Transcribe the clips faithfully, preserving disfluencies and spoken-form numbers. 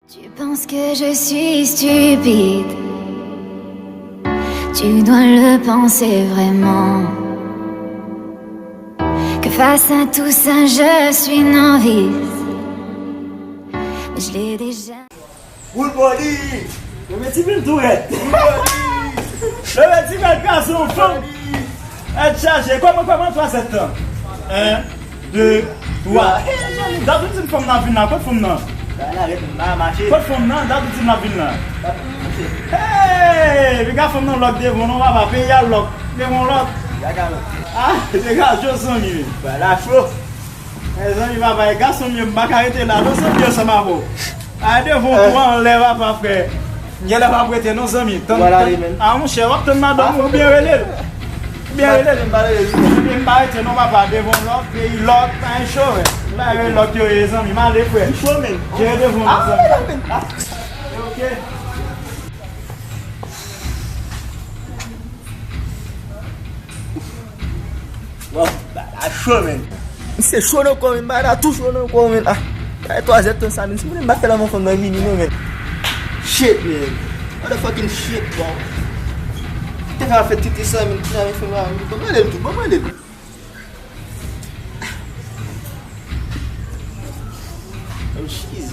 Tu penses que je suis stupide. Tu dois le penser vraiment. Que face à tout ça, je suis novice. Mais je l'ai déjà. Good body! Yo meti pil tou rèd. Yo meti pil gason fanm. Tèt chaje. Kòman, kòman twa sèt tan? En, de, twa. Dat ou di m fanm nan vin la, kot fanm nan? Kot fanm nan? Dat ou di m la vin la. Hey, piga fanm nan lòk devan non papa, peyi a lòk. Devan lòk. Ah, degaje w zanmi. Bala cho. Mezanmi papa, e gason m ye, m pa ka rete la non zanmi, ansanm avè w. Ay devan w tou anlè papa frè. M genlè p ap rete non zanmi. Tann, tann. A monchè, w ap tann madanm ou oubyen rele l. Oubyen rele l. Ebyen m pa rete non papa, devan lòk, peyi lòk, pa gen cho frè. M pa rele lòk yo ye zanmi, m ale frè. Jere devan w non zanmi. Ok. Waw, bagay cho men. Misye cho nan kò men, bagay la tou cho nan kò men. Ah, bagay twa zèt tan sa men, si moun m pa fè la mwen fanm nan vini non men. Shit men. Motherfucking shit bro. Te ka fè titi sa men, ti la men fanm la men. Ban mwen ale l tou, ban mwen ale l. Oh shit.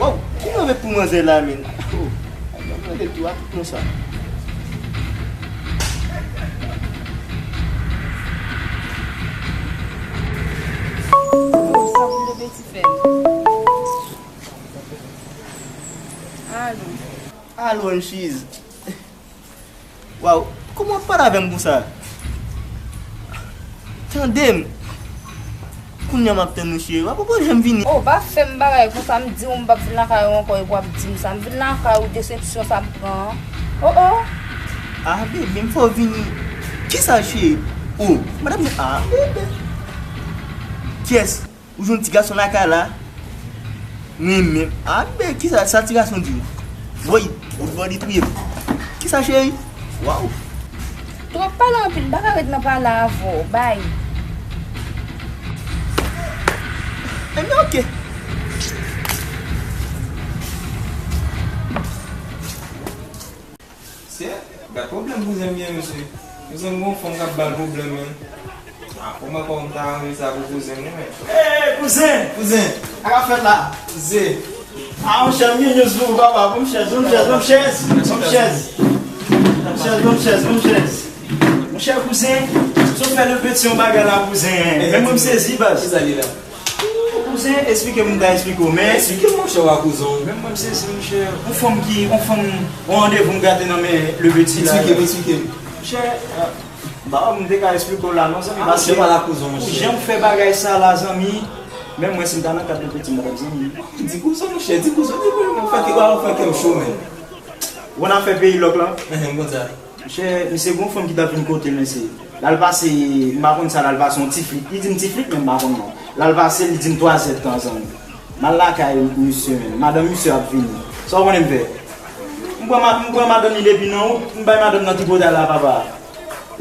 Waw, ki move pou manzè la men. Oh, ay ban mwen ale l tou a tout non sa. Sa pou le peti fè. Alo. Alo M Cheese. Waw, kòman w ap pale avè m konsa? Tande m. Kounye a m ap tann ou cheri, w ap poko janm vini. Oh, pa fè m bagay konsa, m di w m p ap vin lakay ou ankò epi w ap di m sa. M vin lakay ou, desepsyon sa m pran an. Oh oh. Ah bebe, m fè w vini. Kisa cheri? Oh, madanm, ah bebe. Kiyès? Ou jwenn ti gason lakay la? Mwen menm. Ah bebe, kisa sa ti gason di w? Woy, ou bò li touye m. Kisa cheri? Waw. Twòp pale anpil, m pa ka ret nan pale avè w. Bay. Ebyen ok. Se, gad pwoblèm kouzen m gen mesye. Kouzen m gon fanm k ap ba l pwoblèm men. Ah, kòman kòman m ta ranje sa pou kouzen m wi men. Hey kouzen! Kouzen! Sa k ap fèt la? Kouzen! Ah monchè m gen news pou ou papa, ban m chèz, ban m chèz, ban m chèz. Ban m chèz. Ban m chèz, ban m chèz, ban m chèz. Monchè kouzen, sot fè le peti yon bagay la kouzen. Menm mwen m sezi baz. Kisa li la? Kouzen, esplike m ta esplike w, men. Esplike m monchè w a kouzen w. Menm mwen m sezi monchè. Yon fanm ki, yon fanm, yon randevou m gate nan men le peti la. Esplike m, esplike m. Monchè, m pa wè m te ka esplike w la non zanmi, paske pou jan m fè bagay sa la zanmi, menm mwen si m ta nan kad le peti m pa t ap zanmi. Di kouzen w monchè, di kouzen w, di kouzen w, fè kè, fè kè m cho menm. Ou konn afè peyi lòk lan? Enhen, m konn sa. Monchè, misye gon fanm ki t ap vin kote l mesye. L al pase, m pa konn sa, l al pase yon ti flit. Li di m ti flit, men m pa konn non. L al pase, li di m twa zèdtan zanmi. M al lakay misye, men madanm misye ap vini. Sa w konnen m fè? M pran, m pran madanm li depi nan wout, m bay madanm nan tripotay la papa.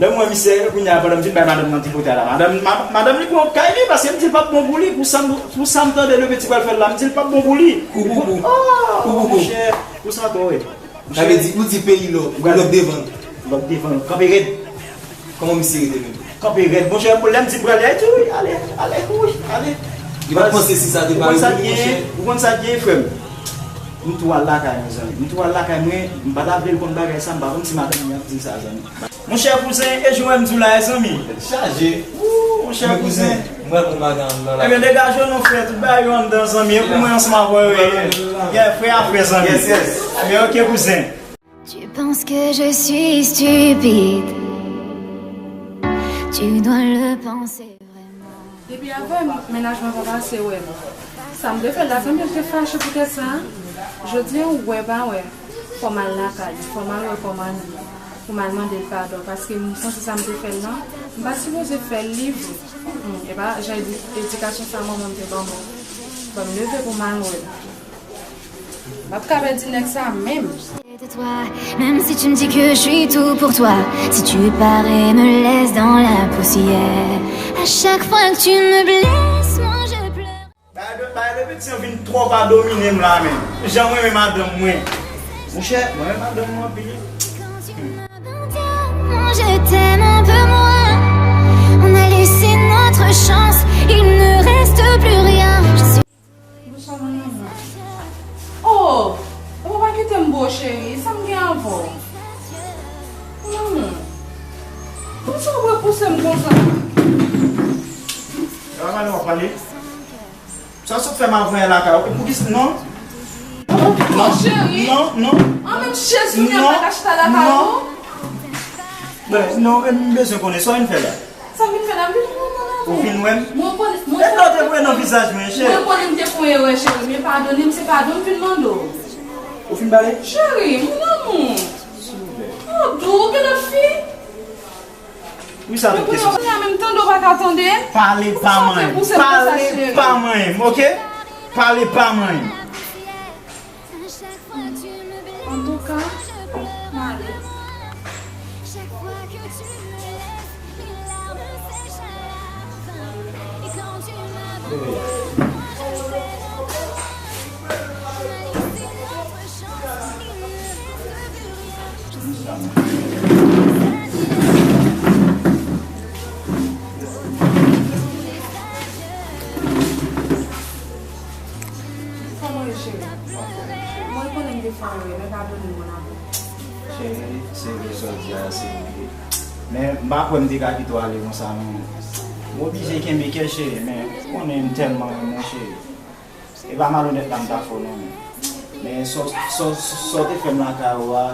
Lè m wè misye, kounye a pandan m fin bay madanm nan tripotay la, madanm, madanm li pran kay li, paske m di l p ap bon pou li, pou sa m, pou sa m tande le peti pral fè l la, m di l p ap bon pou li. Kou pou kou. Oh, monchè, pou sa twò wè. Sa vle di, ou di peyi lòk, ou lòk devan. Lòk devan, kanpe rèd. Kòman misye rete menm? Kanpe rèd. Monchè, lè m di prale, li di wi, ale, ale, wi, ale. Li pa t panse si sa te pare pou li, monchè. Ou konn sa k gen, frè m? M tou al lakay mwen, zanmi. M tou al lakay mwen, m pa ta vle l konn bagay sa, m pa konn si madanm li ap di l sa, zanmi. Monchè kouzen, e jan w wè m di w la, zanmi. Tèt chaje. Wou, monchè kouzen. Mwen pou madanm nan la. Ebyen degaje w non frè, tout bagay yo anndan zanmi, e pou mwen ansanm avè w ye. Yeah, frè a frè zanmi. Ebyen ok kouzen. Tu penses que je suis stupide. Tu dois le penser vraiment. Depi avè m, mennaj mwen pa pase wè m. Sa m te fè l la, zanmi m te fache poutèt sa. Jodi a, ou wè pa wè, fò m al lakay li, fò m al wè kòman l ye. Pou m al mande l padon, paske m santi sa m te fè l lan, m pa t sipoze fè l li vre. Hmm, e pa jan edi- edikasyon sa manman m te ban mwen. Fò m leve pou m al wè l. M p ap ka pèdi nèg sa menm. De toi, même si tu me dis que je suis tout pour toi, si tu pars et me laisses dans la poussière, à chaque fois que tu me blesses, moi je pleure. Bagay de, bagay de piti an vin twò pa domine m la menm. Jan mwen renmen madanm mwen. Monchè, mwen renmen madanm mwen anpil. Je t'aime un peu moins. On a laissé notre chance, il ne reste plus rien. Je suis Bouch sa mwen nan mwen. Oh! Ou pa kite m bo, cheri. Sa m gen avè w? Mon amour. Poukisa w repouse m konsa? Sa va, w ap pale? Sa w sot fè m avè lakay ou? Poukisa? Non. Oh, non, cheri. Non, non. An menm Jezi, ou gen bagay chita lakay ou? Non. Ben, non, m bezwen konnen sa w vin fè la. Sa m vin fè la, m vin wè w, mon amour. Ou vin wè m? Mwen konnen, mwen konnen. E lè w te voye nan vizaj mwen, cheri. Mwen konnen m te fè yon erè, cheri, men padone m, se padon m vin mande w. Ou fin pale? Cheri, mon amour. Silvouplè. Oh, dou, gen lòt fi? Wi, sa tou kesyon. Kounye a menm tande w pa ka tande. Pale pa manyen m. Pale pa manyen m, oke? Pale pa manyen m. Antouka, m ale. Kòman w ye, cheri? Mwen konnen m te fè yon erè, men padone m, mon amour. Cheri, se vre sa w di a, se vre. Men m pa kwè m te ka kite w ale konsa, non. M oblije kenbe kè, cheri, men ou konnen m tèlman renmen w, cheri. E pa malonèt la m ta fè w, non, men. Men sa w, sa w, sa w te fè m lakay ou a,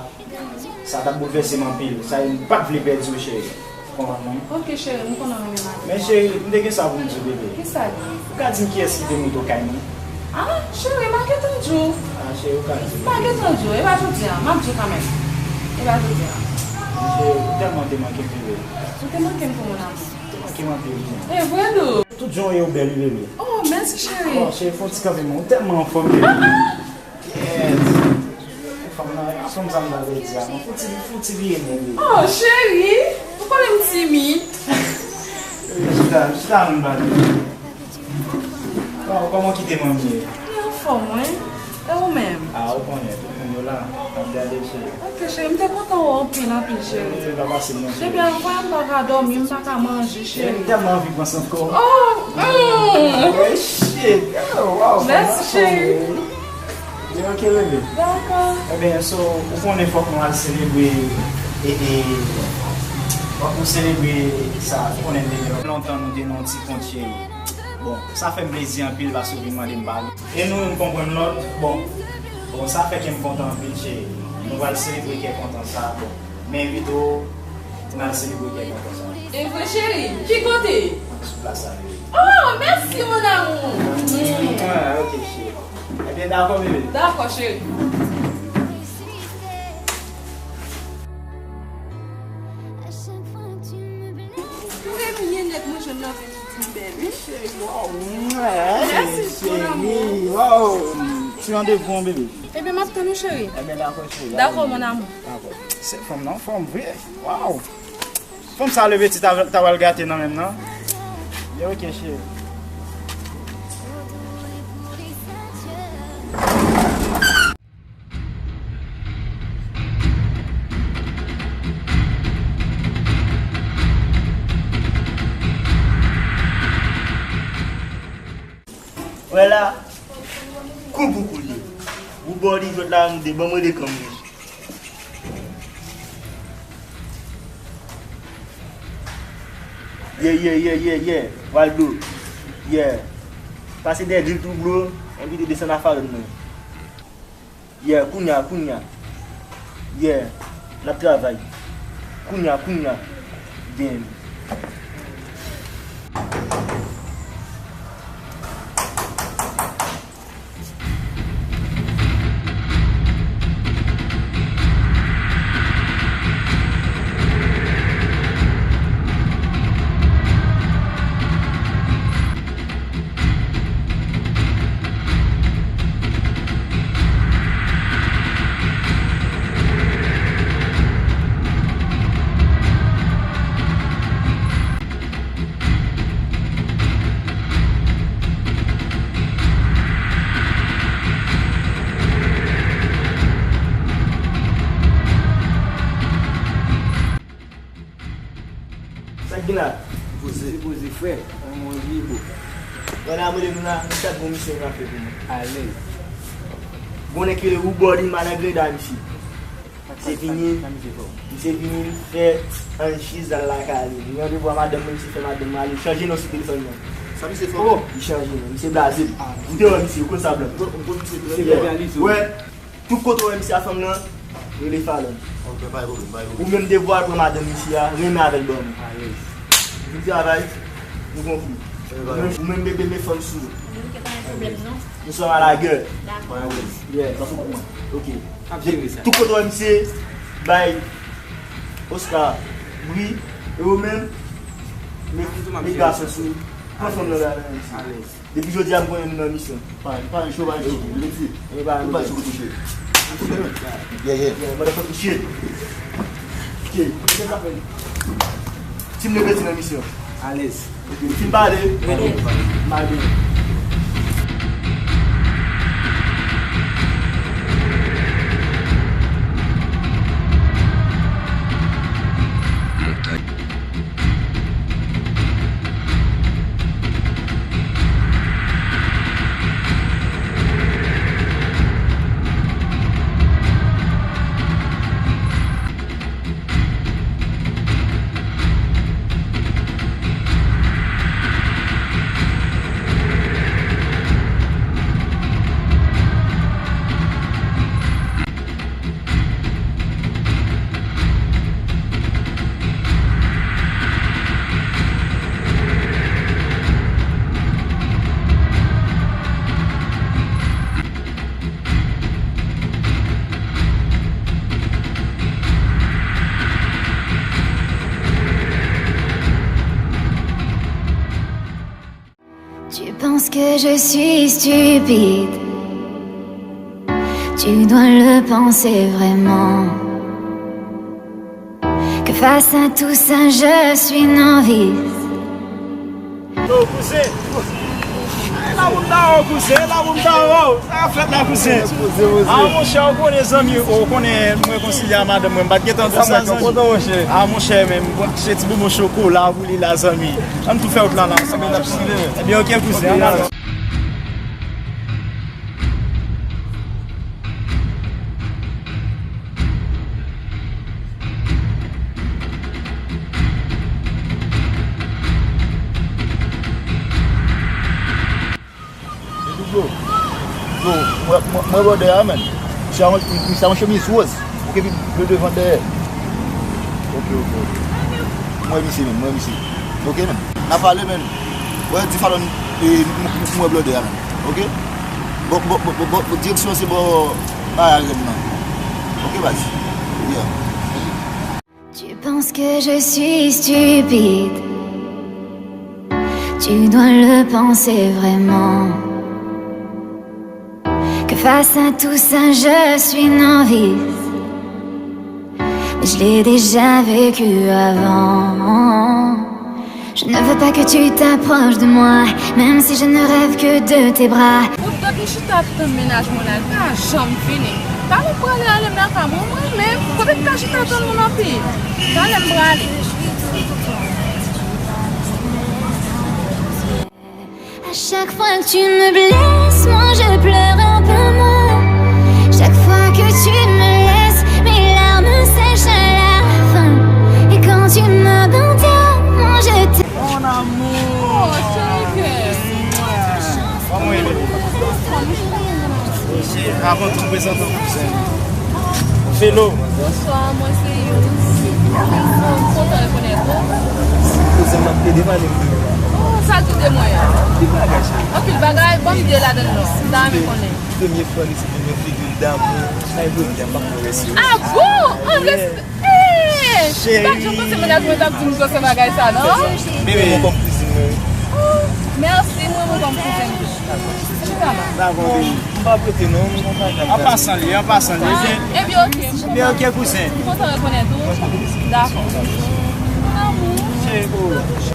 sa t ap boulvèse m anpil. Sa, m pa t vle pèdi w, cheri. Ou konprann mwen? Ok, cheri, m konnen w renmen m. Men, cheri, m te gen sa pou m di w, bebe. Kisa l ye? Ou ka di m kiyès ki te mete w kay mwen? Ah, cheri, m pa gentan di w. Ah, cheri, ou ka di m. M pa gentan di w. E pa jodi a. M ap di w kanmenm. E pa jodi a. Men, cheri, ou tèlman te manke m, bebe. Ou te manke m tou, mon amour. Ou te manke m anpil, wi. E vre, dou? Tout jan w ye, ou bèl, wi, bebe. Oh, mèsi, cheri. Oh, cheri, fè yon ti kanpe, men. Ou tèlman anfòm, bebe. Ah, ah! Yes. Fanm nan, fanm sa m ta vle di a, non. Fouti, fouti vire men li. Oh, cheri, ou konnen m timid. Chita, chita, nou pale. Kòman, kòman kite manmi ye? Li anfòm, wi. E ou menm? Ah, ou konnen, tout moun yo la, ap gade, cheri. Ok, cheri, m te kontan wè w anpil, anpil, cheri. Cheri, pa pase m non, cheri. Depi avan, m pa ka dòmi, m pa ka manje, cheri. M tèlman anvi panse ankò. Oh, mm. Oh, shit. Oh, wow. Mèsi, cheri. Li ok, bebe. Dakò. Ebyen, so, ou konnen fòk nou al selebre, e, e, fòk nou selebre sa, ou konnen depi lontan nou te nan yon ti kont, cheri. Bon, sa fè m plezi anpil paske w vin mande m pale. E nou menm konprann lòt, bon, bon, sa fè kè m kontan anpil, cheri. Nou pral selebre kè kontan sa, bon, m envite w pou n al selebre kè kontan sa. E vre, cheri? Ki kote? Sou plas la, bebe. Oh, mèsi, mon amour. Ah, ok, cheri. Ebyen, dakò, bebe. Dakò, cheri. Premye nèg mwen jwenn nan vi m ki di m bèl, wi. Cheri, wow. Mèsi, mon amour. Wow. Ti randevou, bebe. Ebyen, m ap tann ou, cheri. Ebyen, dakò, cheri. Dakò, mon amour. Dakò. Se fanm nan, fanm vre. Wow. Fanm sa leve ti ta, ta pral gate nan menm nan. Byen, ok, cheri. Wè la, kou pou kou l ye. Ou bò li jwèt la, m de ban mwen de kanm li. Yeah, yeah, yeah, yeah, yeah. Waldo. Yeah. Pase dèyè Lil Tou Blo, envite desann a Faron mwen. Yeah, kounya, kounya. Yeah, n ap travay. Kounya, kounya. Damn. La. Poze. Poze, frè. An, mon vye bo. Mwen la, mwen la, mwen kat bon misyon la fè pou mwen. Alèz. Bon, nèg ki rele Roubòdi, madan Greda, misye. Misye vini, misye vini fè anchiz al lakay li. Li randevou a madanm mwen, misye fè madanm mwen ale. Chanje non sou telefòn mwen. Sa misye fè? Oh, li chanje non, misye blaze m. Ou te wè misye, ou konn sa blan. Ou konn misye trè byen. Wè, tout kote w wè misye a fanm nan, rele Falon. Ok, pa gen pwoblèm, pa gen pwoblèm. Ou menm devwa pran madanm misye a, renmen avè l ban mwen. Alèz. Nou travay, nou konpri. Ou menm, ou menm bebe, met fanm sou ou. Nou ket, pa gen pwoblèm non. Nous sommes à la guerre. Dakò. Yeah. Sa fou pou mwen. Ok. Ap jere sa. Tout kote w wè misye bay Oscar bri, e ou menm, met, met gason sou ou. Pran fanm nan la, la, misye. Alèz. Depi jodi a, m konnen nou nan misyon. Pa, pa yon cho, pa yon cho. Leti. E pa yon cho kote che. Yeah, yeah. Yeah, motherfucking shit. Ok. Team Legreti nan misyon. Alèz. Ok, fin pale. Mande. Tu penses que je suis stupide. Tu dois le penser vraiment. Que face à tout ça, je suis novice. Yo, kouzen. Ay, la moun ta wè w, kouzen, la moun ta wè w. Sa k ap fèt la, kouzen? A, monchè, ou konnen zanmi, ou konnen mwen rekonsilye a madanm mwen, m pa t gentan di sa, zanmi. A, monchè, men m se ti bonbon chokola pou li la, zanmi. Ann tou fè wout la, la, ansanm. Ebyen, ok, kouzen, ann ale. Yo, yo, mwen, mwen, mwen wè w dèyè a, menn. Misye a yon, misye a yon chemiz wòz. Ok, pi ble devan dèyè. Ok, ok, ok. Mwen misye menm, mwen misye. Ok, menn. N a pale, menn. Wè, di Falon, e, m, m, mwen wè w dèyè a, menn. Ok? Bon, bon, direksyon se bò bagay rèm nan. Ok, baz? Yeah. Tu penses que je suis stupide. Tu dois le penser vraiment. Que face à tout ça, je suis novice. Mais je l'ai déjà vécu avant. Je ne veux pas que tu t'approches de moi, même si je ne rêve que de tes bras. Ou t ap chita tann mennaj mwen la, li pa janm vini. Talè m prale ale m lakay mwen, mwen menm, kote m ka chita tann moun anpil? Talè m prale. À chaque fois que tu me blesses, moi je pleure un peu moins. Chaque fois que tu me laisses, mes larmes sèchent à la fin. Et quand tu m'abandonnes, moi je t'aime. Mon amour. Oh, cheri kè. Kòman w ye? Avan tou, m prezante w kouzen. Felo. Bonswa, mwen se Younous. M kontan rekonèt ou. Kouzen, m ap plede pale m de ou. Oh, sa l tou de mwen? Anpil bagay, cheri. Anpil bagay, ban m ide ladan l non. M ta renmen konnen. Premye fwa li se premye figi l damou. Ay, bro, m pa konn resi. Ah bon? An resi. Hey! Cheri. M pa t janm panse mennaj mwen t ap di m jan sa bagay sa, non? Bebe, mwen kòm kouzin mwen. Oh, mèsi, mwen, mwen kòm kouzin. Chita la. Dakò, bebe. M pa prete non, m pa prete. An pasan li, an pasan li. Ah, ebyen, ok. Ebyen, ok, kouzen. M kontan rekonèt ou. Dakò. Mon amour. Cheri, oh.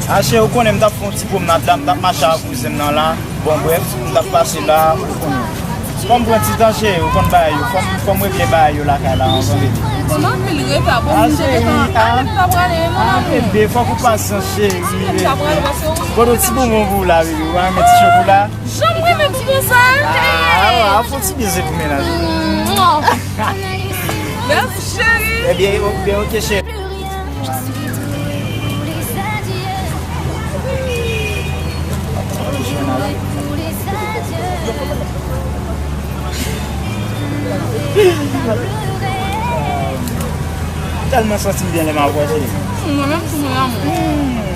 Ah, cheri, ou konnen m t ap fè yon ti pwomnad la, m t ap mache ak kouzen m nan la. Bon, brèf, m t ap pase la, ou konnen. Fò m pran ti tan, cheri, ou konn bagay yo. Fò m, fò m regle bagay yo lakay la anvan. Bon, nan anpil reta, bon, ah, m te cheri, gentan, ah, ah, m ta prale, mon ah, amour. Bebe, fòk ou pasyans, cheri, bebe. M ta prale, paske ou kote ti bonbon pou w la, bebe. Ou pa renmen ti chokola? Janm renmen ti bon sa, ah, ah, fò ti beze pou mennaj ou. Mm, non. Mèsi, cheri. Ebyen, ebyen, ok, cheri. Tèlman santi m byen lè m ap wè, cheri. Mwen menm tou, mon amour.